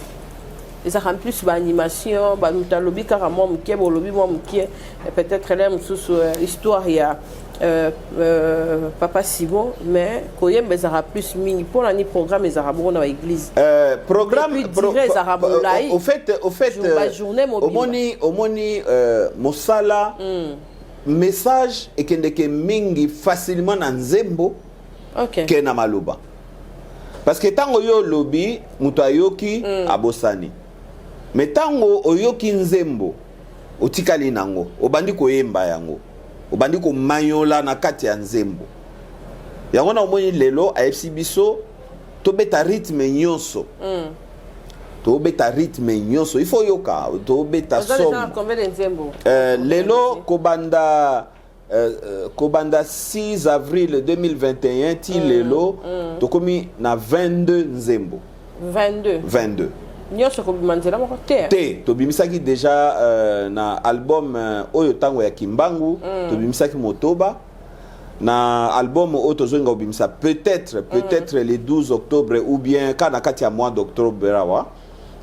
ezalaka plus baanimation moto alobi kaka mwa moke bolobi mwa moke peut-être le mosusu euh, histoire ya euh, euh, papa simon mais koyemba ezalaka plus mingi mpo na ni programme ezalaka bongo na baeglise euh, programme pro, ezalaka molai au fait, au fait bajournée mobimba omoni, omoni euh, mosala mm. message ekendeke mingi facilement na nzembo okay. ke na maloba parce que ntango yo olobi moto ayoki mm. abosani me ntango oyoki nzembo otikali nango obandi koyemba yango obandi komanyola na kati ya nzembo yango na omoni lelo ayebisi biso tobeta rythme nyonso mm. tobeta rythme nyonso il faut yoka tobeta somo euh, lelo kobanda euh, euh, kobanda 6 avril 2021 ti mm, lelo mm. tokomi na 22 nzembo 22 22 nyonso kobima nzela moko te te tobimisaki déjà euh, na album euh, oyo ntango ya kimbangu mm. tobimisaki motoba na album oyo tozolinga kobimisa peut-être peut-être mm. le 12 octobre ou bien ka na kati ya mois d'octobre awa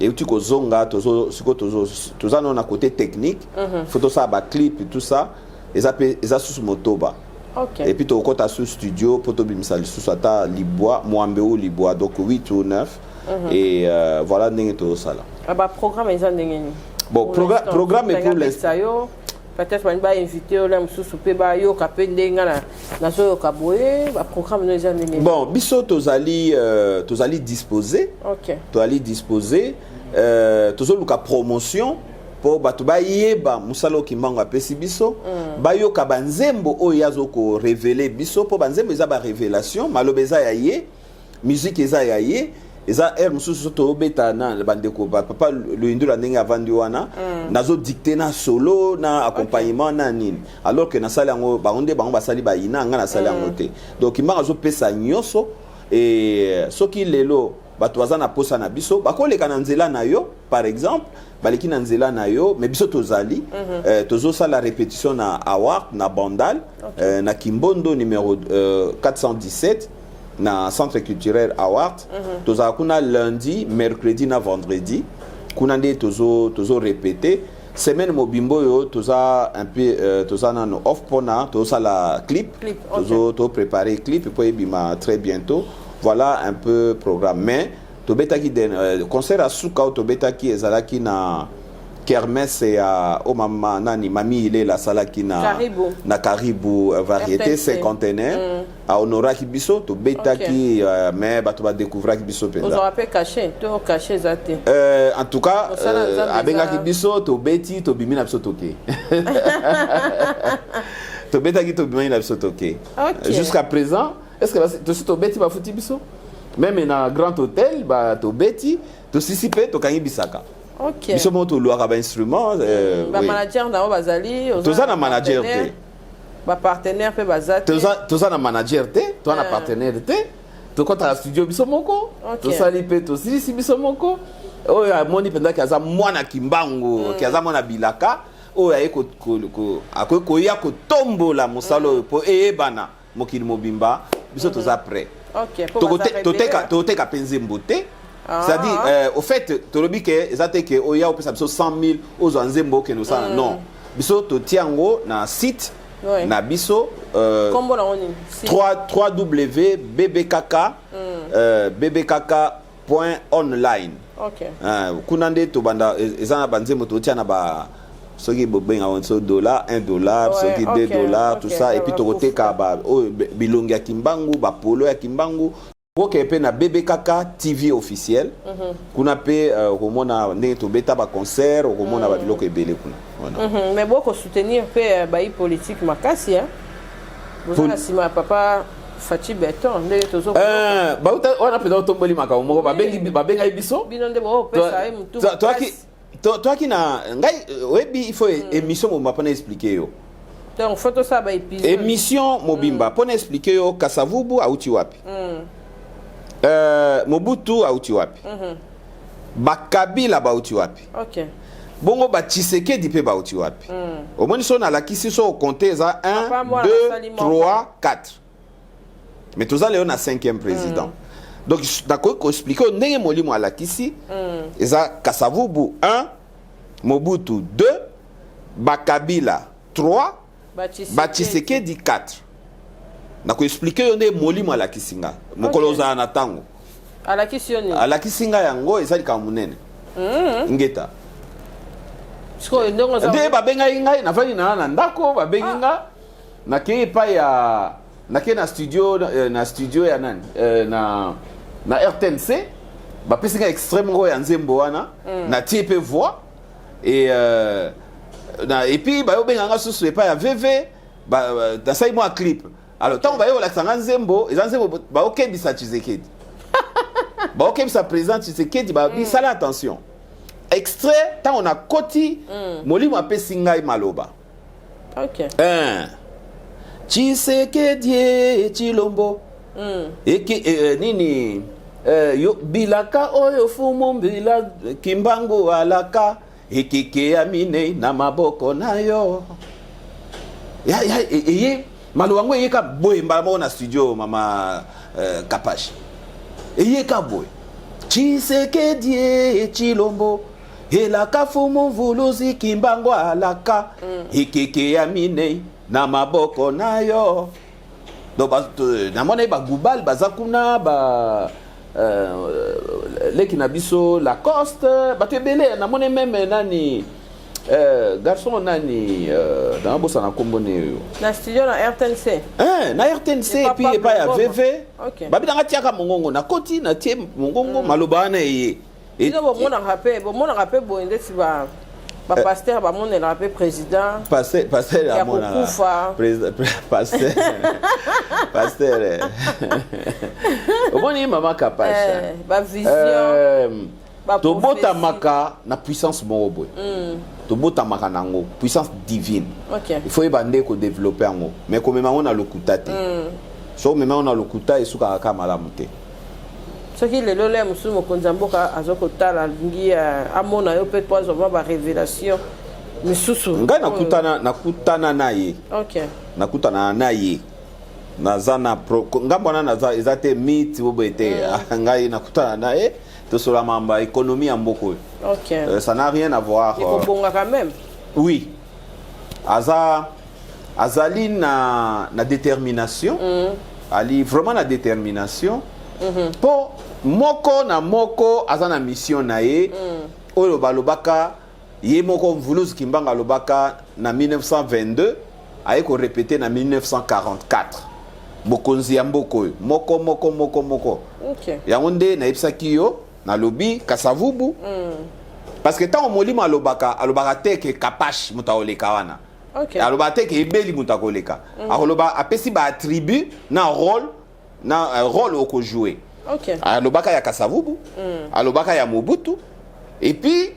euti kozonga tozo sikoyo tozo toza nano na côté technique mm -hmm. faut tosala baclip tout ça eza mpe eza susu motoba okay. et puis tokokɔta su studio mpo tobimisa lisusu ata libwa mwambe ou libwa donc 8 ou 9 mm -hmm. et euh, voilà ndenge tozosala ah, baprogramme eza ndenge nini bon progra programme pour l'instant peut-être balingi bainvite yo na mosusu mpe bayoka mpe ndenge nga nazoyoka boye baprogramme no eza ndenge bon biso tozali euh, tozali disposé okay. tozali disposé euh, tozoluka promotion mpo bato bayeba mosala oyo kimbangu apesi biso mm. bayoka banzembo oyo ye azokorevele biso mpo banzembo eza barevelation maloba eza ya ye musique eza ya ye eza heure mosusu so tobeta na bandeko papa loyindula ndenge avandi wana mm. nazo dicte na solo na accompagnement okay. na nini alors que nasali yango bango nde bango basali bayina nga nasali yango mm. te donc kimbangu azopesa nyonso e soki lelo Bato baza na posa na biso, bakoleka na nzela na yo, par exemple, baleki na nzela na yo, mais biso tozali tozosala répétition na Award, na Bandal, na Kimbondo numéro 417, na centre culturel Award. Tozala kuna lundi, mercredi na vendredi. Kuna nde tozo répéter semaine mobimba oyo. Toza un peu toza nano off mpona tozosala clip. Clip, ok. Tozo topréparer clip mpo ebima très bientôt. Voilà un peu programme. Mais tobetaki concert ya suka oyo tobetaki ezalaki na kermesse ya o mama nani, Mami Ilela asalaki na Karibu. Na Karibu variété RTNC. Cinquantenaire. Ahonoraki biso, tobetaki, mais bato badécouvraki biso mpenza. Ozwaka mpe cachet to cachet eza te? En tout cas, Mosala Nzambe abengaki biso, tobeti, tobimi na biso, toke. Tobetaki, tobimaki na biso, toke. Jusqu'à présent, est ce que tosi tobeti, bafuti biso? Même na Grand Hôtel, ba tobeti, tosisi mpe tokangi bisaka. Biso moko tolwaka bainstrument. Oui. Bamanager na yo bazali? Oza Toza na manager te. Partenaire? Bapartenaire mpe baza te? Toza na manager te, toza na partenaire te. Tokɔtaka studio biso moko, tosali mpe tosilisi biso moko. Oyo amoni mpenzaki aza mwana Kimbangu, ke aza mwana bilaka oyo aye akoki koya kotombola mosala oyo mpo eyebana mokili mobimba, biso toza prêt. Ok, mpo baza rebelle. Toteka mpe nzembo te. C'est-à-dire, au fait, tolobi ke eza te ke oya opesa biso 100 000, ozwa nzembo, okende osala. Non, biso totia yango na site na biso. Kombo nango nini? 3 3W bbkk bbkk point online. Kuna nde tobanda. Eza na banzembo totia na ba soki bobenga so dollar, 1 dollar, soki 2 dollars, tout ça. Et puis tokoteka ba oyo bilongi ya Kimbangu, bapolo ya Kimbangu. Okokende mpe na BBKK TV officiel. Kuna mpe okomona ndenge tobeta baconcert, okomona babiloko ebele kuna. Voilà. Mais bokosoutenir mpe bayi politique makasi, hein? Boza na nsima ya papa Fatshi Béton ndenge tozo Bauta wana mpenza otomboli makambo moko. Babengaki biso. Bino nde boopesa ye motu. Toaki na ngai, oyebi, il faut émission mobimba mpona expliquer yo. Donc faut tosala baépisode. Émission mobimba mpona expliquer yo Kasavubu auti wapi, Mobutu auti wapi, Bakabila bauti wapi, bongo baTshisekedi mpe bauti wapi. Omoni, so nalakisi so okonte, eza 1, Papa mwana 2, asali moko. 3, 4, mais toza lelo na 5e président. Donc nakoki koexpliquer oyo ndenge molimo alakisi. Eza Kasavubu 1, Mobutu 2, Bakabila 3, baTshisekedi 4. Nakoexpliquer yo nde molimo alakisi nga mokolo ozala na ntango. Alakisi yo nini? Alakisi nga yango, eza likambo monene. Ngeta. Sikoyo ndenge oza Nde babengai ngai, navandi na ndako, babengi nga, nakei epai ya, nakei na studio, na studio ya nani, na RTNC. Bapesi ngai extrait moko ya nzembo wana, natie mpe voix et et puis bayobenga nga susu epai ya VV, nasali mwa clip. Alors ntango baye kolakisa nga nzembo, eza nzembo baokebisa Tshisekedi, baokebisa président Tshisekedi, babisala attention. Extrait, ntango nakoti, molimo apesi ngai maloba. Tshisekedi e Tshilombo, eki nini, yo bilaka oyo fumu mbila Kimbangu alaka ekeke ya minei na maboko na yo. Ya, eye maloba yango eyeka boye mbala moko na studio, mama Kapash, eyeka boye: Tshisekedi e Tshilombo, elaka fumu mvuluzi Kimbangu alaka ekeke ya minei na maboko na yo. Donc namona ye, bagubal baza kuna, ba leki na biso Lacoste, bato ebele. Namoni même nani, garçon nani, nabosana nkombo ne oyo. Na studio na RTNC? Eh, na RTNC. Epa et puis epai ya Pablo Goma. VV. Babinanga tiaka mongongo, nakoti, natie mongongo, maloba wana eye. Bino bomonaka mpe boye ndeti ba bapasteur bamonelaka mpe président Pasteur ya amonaka kokufa. Président, pasteur, omoni mama Kapash, Bavision, baprophétie. Tobotamaka na puissance moko boye, tobotamaka nango, puissance divine. Il faut yeba nde kodévelopper yango, mais komema yango na lokuta te. So omema yango na lokuta, esukaka kaka malamu te. Soki lelo lea mosusu mokonzi ya mboka aza kotala alingi eh, amona yo mpe po azwa mwa ba révélation misusu. Ngai nakutana, nakutana na ye. Okay. Nakutana na ye. Naza na pro, ngambo wana naza eza te mythe oboye te. Ngai nakutana na ye tosola mamba économie ya mboka oyo. Okay. Ça n'a rien à voir. Ekobonga quand même. Oui. Aza azali na na détermination. Ali vraiment na détermination. Po moko na moko aza na mission na ye. Oyo balobaka ye moko Mvuluzi Kimbangu alobaka na 1922 aye ko répéter na 1944. Bokonzi ya mboka oyo moko moko moko moko. Okay. Yango nde nayebisaki yo nalobi Kasavubu. Parce que tango molimo alobaka, alobaka te ke Kapash moto akoleka wana. Okay. Alobaka te ke Ebeli moto akoleka. Akoloba apesi ba attribut na rôle na rôle oko jouer. Okay. Alobaka ya Kasavubu, alobaka ya Mobutu et puis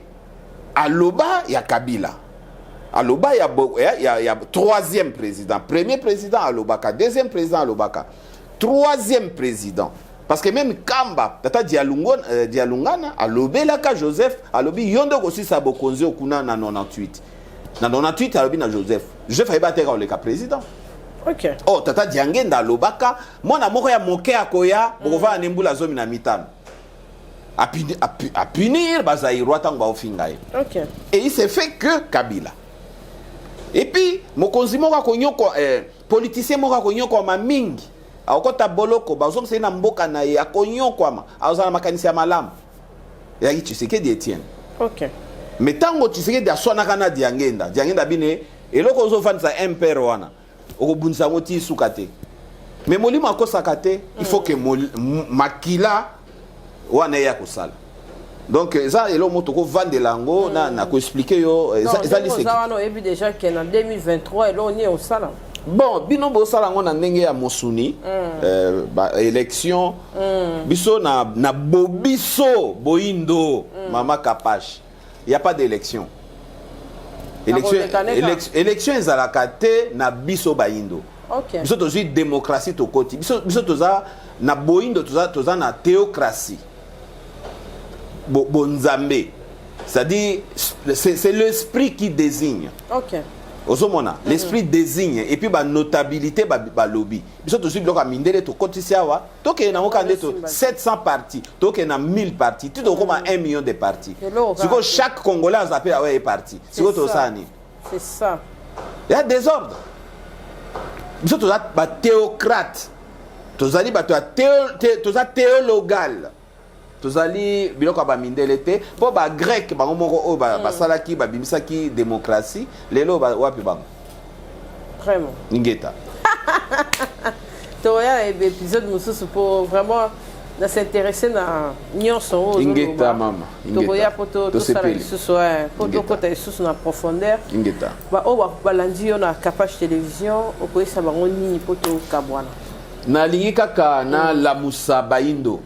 aloba ya Kabila. Aloba ya, ya, ya, ya troisième président, premier président alobaka, deuxième président alobaka, troisième président. Parce que même Kamba, tata Dialungana, alobelaka Joseph, alobi yondo kosisa bokonzi okuna na 98. Na 98 alobi na Joseph. Joseph ayeba te koleka président. Okay. Oh tata Diangenda alobaka mwana moko ya moke akoya bokovanda ne mbula 15. A punir bazaïrois tango baofinga ye. Okay. Et il s'est fait que Kabila. Et puis mokonzi moko akonyoko politicien moko akonyoko mingi. Akota boloko bazongisa ye na mboka na ye akonyokwama azala makanisi ya malamu. Ezalaki Tshisekedi Etienne. Okay. Mais tango Tshisekedi aswanaka na Diangenda, Diangenda bine eloko ozofandisa MPR wana okobundisa yango ti suka te. Mais molimo akosaka te, il faut que makila wana ya kosala. Donc eza eloko moto kovandela yango na na ko expliquer yo eza eza liseki. Wana oyebi déjà que na 2023 eloko nini osala. Bon, bino bosala yango na ndenge ya mosuni, ba élection, biso na na bobiso boindo mama Kapash. Il y a pas d'élection. Élection, élection ezalaka te na biso baindo. Okay. Biso tozwi démocratie tokoti. Biso biso toza na boindo toza toza na théocratie. Bo, bonzambe. C'est-à-dire c'est l'esprit qui désigne. Okay. Ozomona, l'esprit désigne et puis ba notabilité ba, ba lobby. Biso tozwi biloko ya mindele tokotisi awa, tokende nango kaka nde to 700 partis, tokende na 1000 partis, ti tokoma 1 million de partis. Sikoyo chaque Congolais aza pe awa ye parti. Sikoyo tosala nini? C'est ça. Il y a désordre. Biso toza ba théocrate. Tozali bato ya toza théologal. Tozali biloko ya ba mindele te po ba grec bango moko oyo basalaki babimisaki démocratie lelo wapi bango? Vraiment. Ingeta. Toya épisode mosusu po vraiment na s'intéresser na nyonso oyo Ingeta mama. Tokoya po tosala lisusu po tokota lisusu na profondeur. Ingeta. Ba oyo balandi yo na Kapash Télévision okoyesa bango nini po tokabwana? Nalingi kaka na lamusa baindo.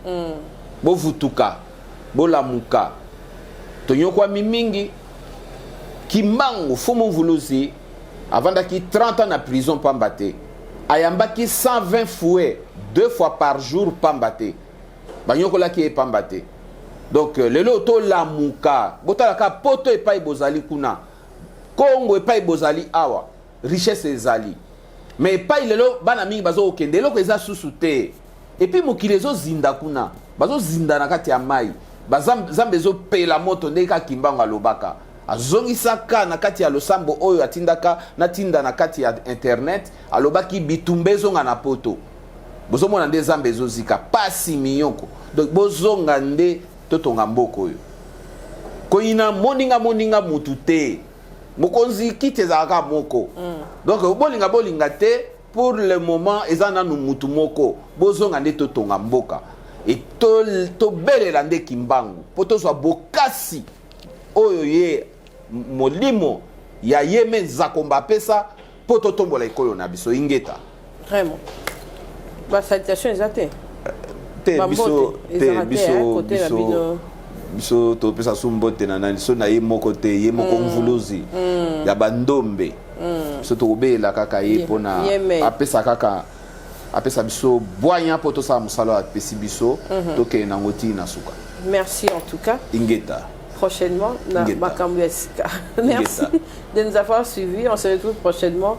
Bovutuka, bolamuka. Tonyokwami mingi. Kimbangu Fumu Mvuluzi avandaki 30 ans na prison pamba te. Ayambaki 120 fouets 2 fois par jour pamba te. Banyokolaki ye pamba te. Donc lelo tolamuka, botalaka poto epai bozali kuna. Kongo epai bozali awa, richesse ezali. Mais epai lelo bana mingi bazo kokende eloko eza susu te. Et puis mokili ezozinda kuna, bazozinda na kati ya mai. Bazambe ezopela moto ndenge kaka Kimbangu alobaka. Azongisaka na kati ya losambo oyo atindaka natinda na kati ya internet, alobaki bitumba ezonga na poto. Bozomona nde Nzambe ezozika pasi miyoko. Donc bozonga nde totonga mboka oyo. Koyina moninga moninga mutu te. Mokonzi kiti ezalaka moko. Donc bolinga bolinga te pour le moment eza nanu mutu moko. Bozonga nde totonga mboka. Et tobelela nde Kimbangu po tozwa bokasi oyo ye molimo ya ye me Nzakomba apesa po totombola ekolo na biso. Ingeta. Vraiment. Ba salutation eza te. Te biso te biso biso biso topesa su mbote na nani so na ye moko te ye moko mvuluzi ya bandombe. Biso tokobela kaka ye mpona apesa kaka. Apesa biso bwanya mpo tosala mosala oyo apesi biso. Tokende nango tii na suka. Merci en tout cas. Ingeta. Prochainement na makambo ya sika. Merci de nous avoir suivis. On se retrouve prochainement.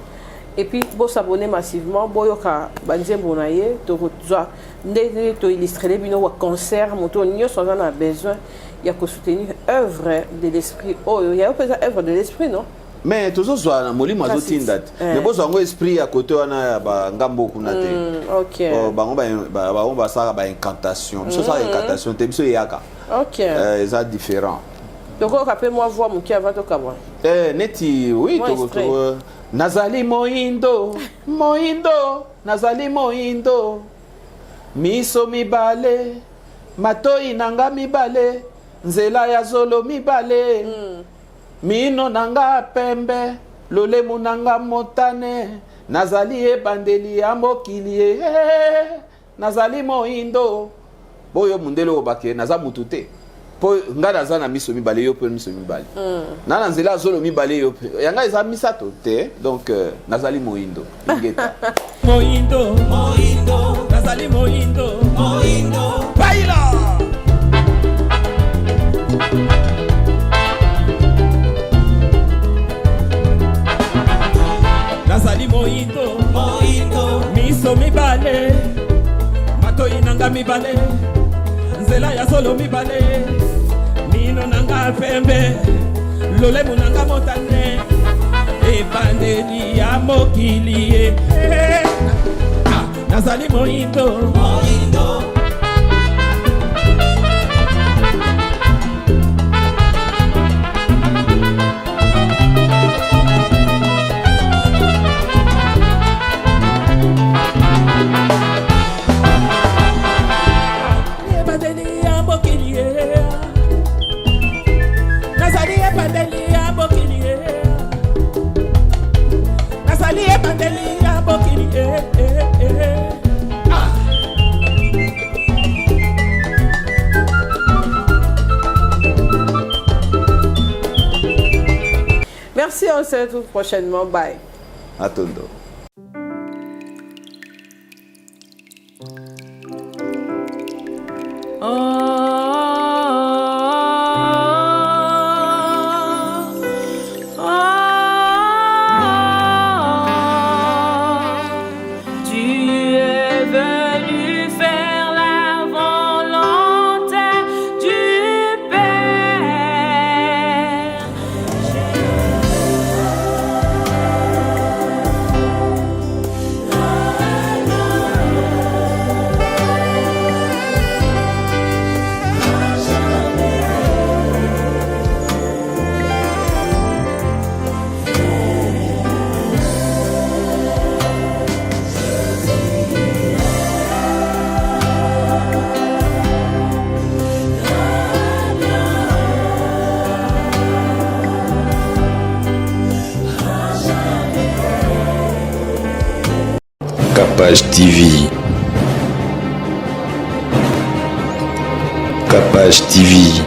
Et puis, bo s'abonner massivement, boyoka banzembo na ye, tokozwa ndenge toillustrele bino wa concert moto nyonso aza na besoin ya kosoutenir œuvre de l'esprit oyo ya yo mpenza œuvre de l'esprit, non? Mais tozozwa na molimo azotinda te. Mais bozwa yango esprit ya kote wana ya bangambo kuna te. Oh, bango bango basalaka baincantation, biso osalaka incantation te, biso eyaka. Eza différent. Tokoyoka mpe mwa voix moke avant tokabwana. Eh, neti oui. Mwa extrait. Nazali moindo, moindo, nazali moindo, miso mibale, matoi na nga mibale, nzela ya zolo mibale, mino na nga pembe, lolemu na nga motane, nazali ebandeli ya mokili e, nazali moindo. Boyo mundele oyo bake naza mutu te, mpo nga naza na miso mibale, yo mpe miso mibale, na nzela ya zolo mibale, yo mpe yanga eza misato te. Donc nazali moindo. Ingeta. Moindo, moindo, nazali moindo, moindo. Baila! Nazali moindo, moindo, miso mibale, matoi nanga mibale, nzela ya zolo mibale, mino nanga pembe, lolemo nanga motane, ebandeli ya mokili ye. Ah, nazali moindo, moindo. Ebandeli ya mokili ye, nazali ebandeli ya mokili ye, nazali ebandeli ya mokili ye. Ah. Merci, on se retrouve prochainement. Bye. Atondo. Oh, tu es venu faire la volonté du Père. Capage TV. Capage TV.